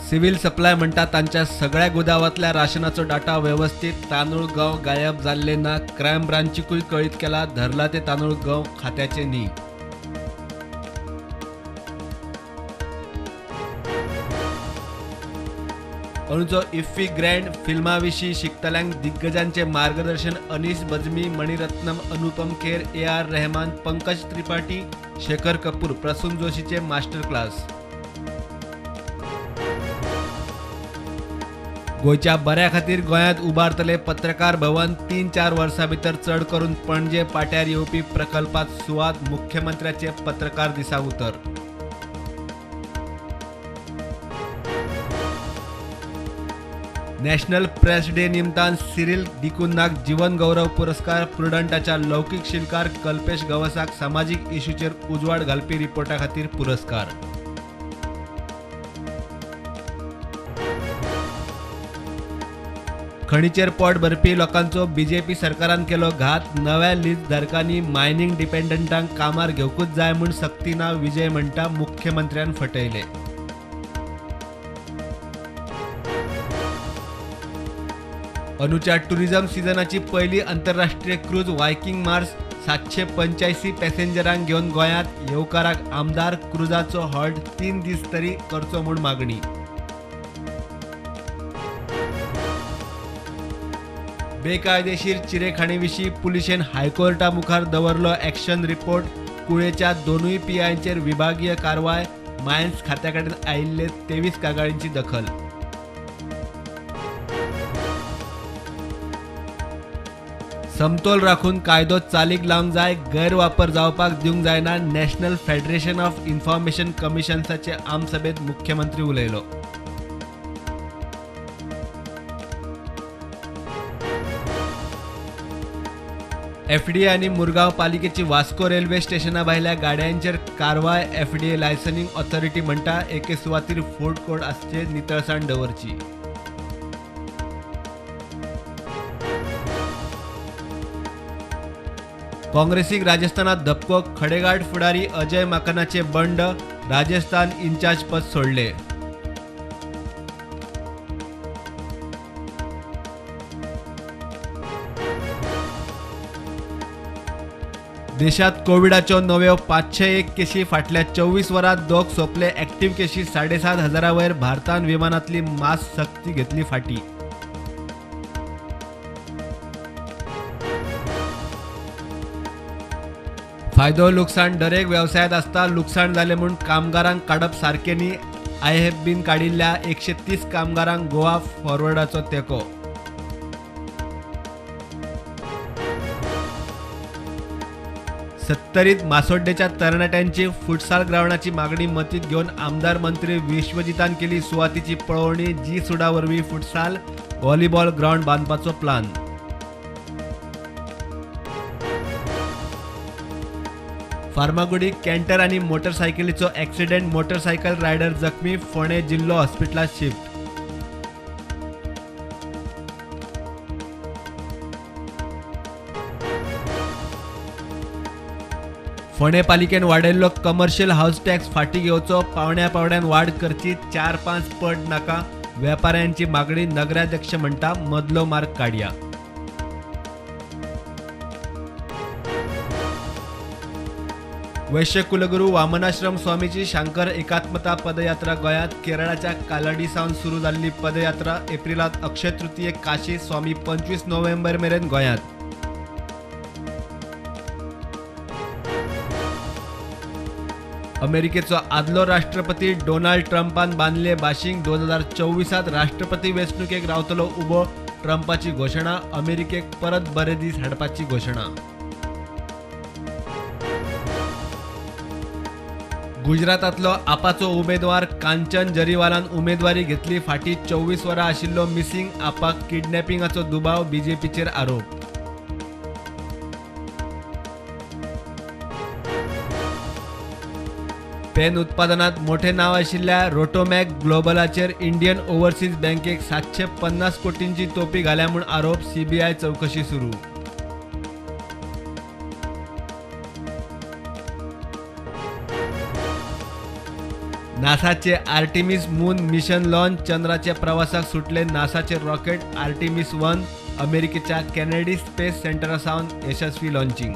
Civil supply म्हणटा तांच्या सगळ्या गुदावांतल्या राशनाचो डाटा वेवस्थीत, तांदूळ गंव गायब जाल्ले ना. क्रायम ब्रांचीकूय कळीत केला, धरला ते तांदूळ गंव खात्याचे न्ही. अंदूचो इफ्फी ग्रँड फिल्मा विशीं शिकतल्यांक दिग्गजांचे मार्गदर्शन. Anees Bazmee, Mani Ratnam, Anupam Kher, AR. Rehman, Pankaj Tripathi, Shekhar Kapoor, Prasoon जोशीचे master class. गोंयच्या बऱ्या खातीर गोंयांत उबारतले पत्रकार भवन. 3-4 वर्सां भितर चड करून पणजे पाट्यार येवपी प्रकल्पात सुवात. मुख्यमंत्र्याचे पत्रकार दिसा उतर. नॅशनल प्रेस डे निमतान सिरिल डिकुन्हाक जीवन गौरव पुरस्कार. प्रुडंटाच्या लौकीक शिलकार कल्पेश गवसाक समाजीक इश्यूचेर उजवाड घालपी रिपोर्टा खातीर पुरस्कार. खणीचेर पोट भरपी लोकांचो बीजेपी सरकारान केलो घात. नव्या लीज धारकांनी मायनिंग डिपेंडंटांक कामार घेवकूच जाय म्हूण सक्ती ना. विजय म्हणटा मुख्यमंत्र्यान फटयले. अंदूच्या टुरिझम सिजनाची पयली आंतरराष्ट्रीय क्रूज वायकिंग मार्स 785 पॅसेंजरांक घेवन गोंयांत. येवकाराक आमदार क्रुजाचो हॉल्ट 3 दीस तरी करचो म्हूण मागणी. बेकायदेशीर चिरेखाणी विशीं पुलिशेन हायकोर्टा मुखार दवरलो एक्शन रिपोर्ट. कुळेच्या 2 पीआयंचेर विभागीय कारवाय. मायन्स खात्या कडेन आयिल्ले 23 कागाळींची दखल. समतोल राखून कायदो चालीक लावंक जाय, गैरवापर जावपाक दिवंक जायना. नॅशनल फेडरेशन ऑफ इन्फॉर्मेशन कमिशन्साचे आमसभेत मुख्यमंत्री उलयलो. एफडीए आनी मुरगांव पालिकेची वास्को रेल्वे स्टेशना भायल्या गाड्यांचेर कारवाय. एफडीए लायसनिंग ऑथॉरिटी म्हणटा एके सुवातीर फूड कोर्ट आसचे, नितळसाण दवरची. काँग्रेसीक राजस्थानात धपको. खडेगांठ फुडारी अजय माकनाचे बंड. राजस्थान इन्चार्ज पद सोडले. देशात कोविडाच्यो नव्यो 501 केशी. फाटल्या 24 वरांत 2 सोंपले. ऍक्टिव्ह केशी 7,500 वयर. भारतान विमानांतली मास्क सक्ती घेतली फाटी. फायदो लुकसाण दरेक वेवसायांत आसता. लुकसाण जालें म्हूण कामगारांक काडप सारकें न्ही. आयएफबीन काडिल्ल्या 130 कामगारांक गोवा फॉरवर्डाचो तेंको. सत्तरीत मासोड्डेच्या तरणाट्यांची फुटसाल ग्रावंडाची मागणी मतींत घेवन आमदार मंत्री विश्वजितान केली सुवातीची पळोवणी. जी सुडा वरवीं फुटसाल व्हॉलीबॉल ग्रावंड बांदपाचो प्लान. फार्मागुडी कॅन्टर आनी मोटरसायकलीचो ॲक्सिडेंट. मोटरसायकल रायडर जखमी. फोंडें जिल्लो हॉस्पिटलांत शिफ्ट. फोंडें पालिकेन वाडयल्लो कमर्शियल हावस टॅक्स फाटीं घेवचो. पावण्या पावड्यान वाड करची, 4-5 पट नाका. वेपाऱ्यांची मागणी. नगराध्यक्ष म्हणटा मदलो मार्ग काडया. वैश्य कुलगुरू वामनाश्रम स्वामीची शांकर एकात्मता पदयात्रा गोंयांत. केरळाच्या कालडी सावन सुरू जाल्ली पदयात्रा एप्रिलांत अक्षय तृतीयेक काशी. स्वामी 25 नोव्हेंबर मेरेन गोंयांत. अमेरिकेचो आदलो राष्ट्रपती डोनाल्ड ट्रंपान बांदले बाशींग. 2024 राष्ट्रपती वेंचणुकेक रावतलो उबो. ट्रंपाची घोशणा. अमेरिकेक परत बरे दीस हाडपाची घोशणा. गुजरातांतलो आपाचो उमेदवार कांचन जरीवालान उमेदवारी घेतली फाटीं. 24 वरां आशिल्लो मिसिंग. आपाक किडनॅपिंगाचो दुबाव. बीजेपीचेर आरोप. पेन उत्पादनात मोठे नाव आशिल्ल्या रोटोमॅक ग्लोबलाचेर इंडियन ओव्हरसीज बँकेक 750 कोटींची तोपी घाल्या म्हूण आरोप. सीबीआय चवकशी सुरू. नासाचे आर्टेमिस मून मिशन लॉन्च. चंद्राच्या प्रवासाक सुटले नासाचे रॉकेट आर्टेमिस 1. अमेरिकेच्या केनेडी स्पेस सेंटरासावन यशस्वी लॉन्चिंग.